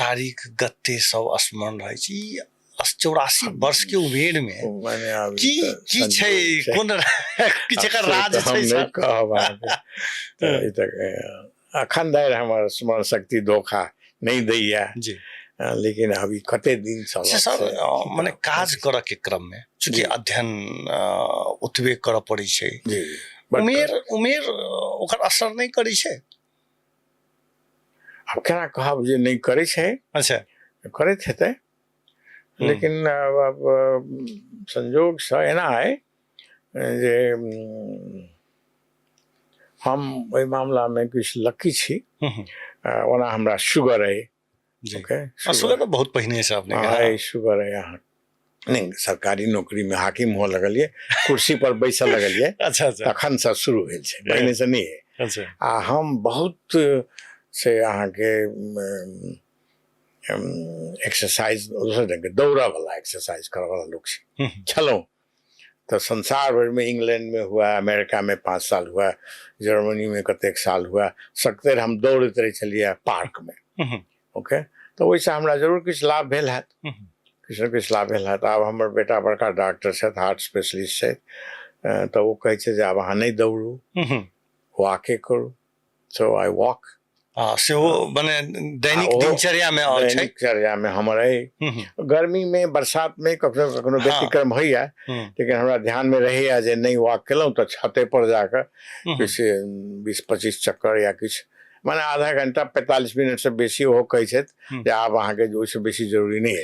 तारीख गते सब स्मरण रहै छै। ई 84 वर्ष के उमेर मे माने आब की ई तऽ की छै, संजोग छै। कोन किछु एकर आब से राज तऽ हम छै नहि सर? कहब अहाँके। तऽ ई तऽ अखन धरि हमर स्मरण शक्ति धोखा नहि दैया। लेकिन अभी कते दिन से सर, मने काज करऽ के क्रम में चूँकि अध्ययन ओतबे करऽ पड़ै छै, बड उमेर ओकर असर नहि करै छै? आब केना कहब जे नहि करै छै। करैत हेतै, लेकिन आब संजोगसँ एना अइ जे हम ओहि मामलामे किछु लकी छी। ओना हमरा शुगर अइ। ओके, शुगर तऽ बहुत पहिने से अपने के, हाँ, शुगर अइ। अहाँ नहि सरकारी नौकरीमे हाकिम हुअ लगलियै, कुर्सी पर बैसऽ लगलियै, अच्छा तखन से शुरू भेल छै, पहिने से नहि अइ। आ हम बहुत से अहाँके एक्सरसाइज, दोसर ढङ्गके दौड़ऽवला एक्सरसाइज करऽवला लोक छी छलहुँ। तऽ संसार भरिमे, इंग्लैंडमे हुआ, अमेरिकामे 5 साल हुआ, जर्मनीमे कतेक साल हुआ, सकते हम दौड़ैत रहै छलियै पार्कमे। ओके, तऽ ओहिसँ हमरा जरूर किछु लाभ भेल हैत, किछु ने किछु लाभ भेल हैत। आब हमर बेटा बड़का डॉक्टर छथि, हार्ट स्पेशलिस्ट छथि, तऽ ओ कहै छै जे आब अहाँ नहि दौड़ू, वाके करू। सो I walk. सेहो मने दैनिक दिनचर्यामे छै। दैनिकचर्यामे हमर अइ। गर्मीमे, बरसातमे कखनो कखनो व्यतिक्रम होइया, लेकिन हमरा ध्यानमे रहैया जे नहि वॉक केलहुँ तऽ छते पर जाकऽ किछु 20-25 चक्कर या किछु, माने आधा घंटा 45 मिनटसँ बेसी। ओहो कहै छथि जे आब अहाँके ओहिसँ बेसी जरूरी नहि अइ।